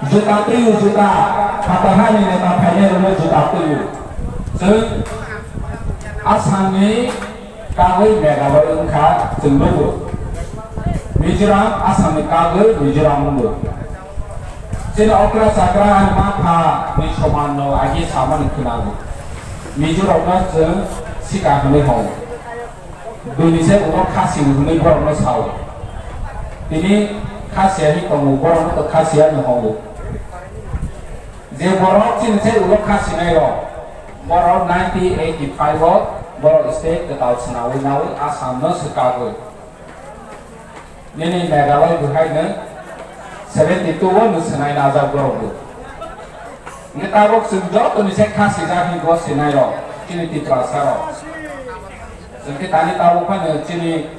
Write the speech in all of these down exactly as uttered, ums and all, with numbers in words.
Juta twiwi juta, phatha hani neta phainai rokno juta twiwi. Chwng Assamni kagwi Meghalaya wngkha chwng nukgo. Mizoram Assamni kagwi Mizoram wngo. Chini okra chakra ani mapha ni somanno agi samani khwnago. Mizoramno chwng sika hwnwi hwngo. Buini se ulo khasi hwnwi borokno sao. Tini khasiya hi tongo, borokno to khasiya no hwngo. Je borok chini se ulo khasinai rok, borok nineteen eighty-five o borok state kwtal swnawi nawi Assam no swkagwi. Nini Meghalaya buhai no seventy two o no swnai najak borok bo. Nge tabok chwng joto ni se khasijak ni bo sinai rok, chini Tiprasa rok. Chwng khe tani tabok phano chini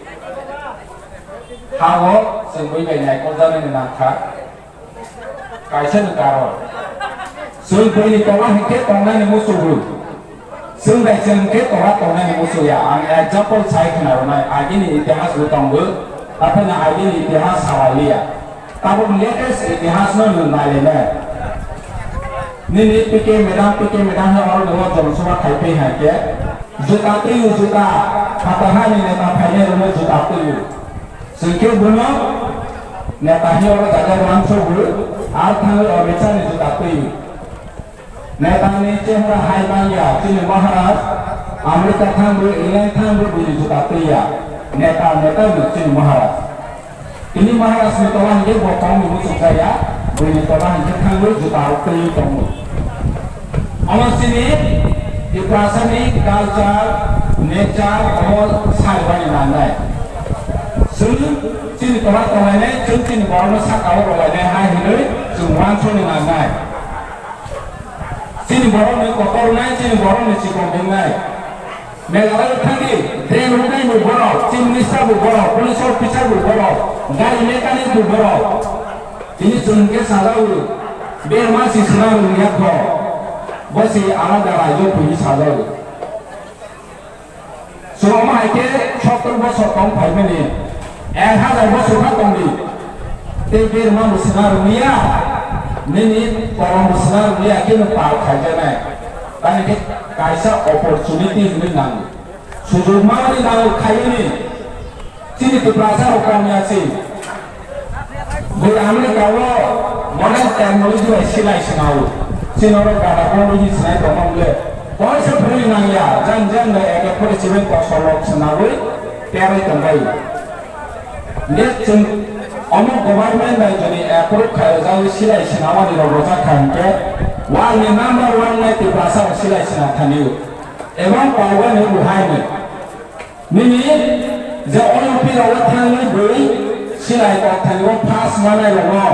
ha o chwng bui bai naikoljaknani nangkha. Kaisa ni karon. Chwng buini tola hinkhe tongnani muchungo. Chwng bai chwng khe tola tongnani muchungya. Ang example sai khna rwnai. Agini itihas bo tongo. Aphano agini itihas sawaliya. Tabuk latest itihas no nwng nailainai. Nini P K madam, P K madam no oro nwngo jonosabha khai phai hai khe. Juta twiwi juta. Phatha hani neta phainai rwno juta twiwi. Chwng khe bono neta hi oro jaga uansukgo, ar thangwi Amit Shah ni juta twi. Neta ni chehra hai manya, chini Maharaj, America thangbo, England thangbo, bini juta twi ya. Neta, neta no chini Maharaj. Tini Maharaj ni tola hinkhe bo tong ni muchuk jaya, bini tola hinkhe thangwi juta rok twi tongo. Omo chini Tiprasa ni culture, nature, omo sai bani nangnai. Chwng chini tola tonglainai, chwng chini borokno saka o rwlainai hai hinwi chwng uansukni nangnai. Chini borokni kotor wngnai, chini borokni chikon wngnai. Meghalaya thangdi, drain rwnai bo borok, chief minister bo borok, police officer bo borok, gari mechanic bo borok. Tini chwng khe sajago, berma si swnam rwngya kho, bo si alada raijo twi sajago. Chwng omo hai khe sottor bosor tong phaimani, ek hazar bosor kha tongdi. Tei berma bo swnam rwngya, nini korom bo swnam rwngya, khe no pal khaijaknai. Tamni khe kaisa opportunity hwnwi nango. Sujukmani nango khaiyani. Chini Tiprasa rok kamya si. Bui America o modern technology bai silai swnao. Chini oro gada technology sinai tongma mole. Koisa phuri nangya. Jan jan bai ek ek phuri sibin kosol rok swnawi teroi tongbai. Net chwng omo government bai jodi approve khai jawi silai swnamani rok rojak kha hinkhe. World ni number one nai Tiprasa rok silai swnam thani. Ebong pogani buhai ni. Nini je Olympic rogo thangwi bui silai kok thani o first manai rogo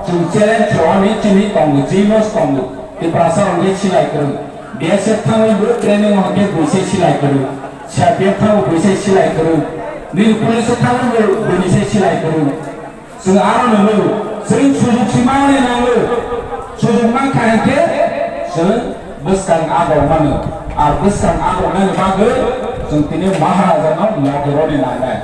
chwng challenge rwani chini tongo, gymnast tongo, Tiprasa rok je silai kwrwng. B S F thangwi bo training o hwnkhe bui se silai kwrwng, C R P F thango bui se silai kwrwng, nini police o thangwi bo bui se silai kwrwng. Chwng aro nwngo, chwng sujuk si manwi nango. Sujuk mankha hinkhe chwng bwskang agok mano. Ar bwskang agoknani bagwi chwng tini Maharaja no loge rwni nangnai.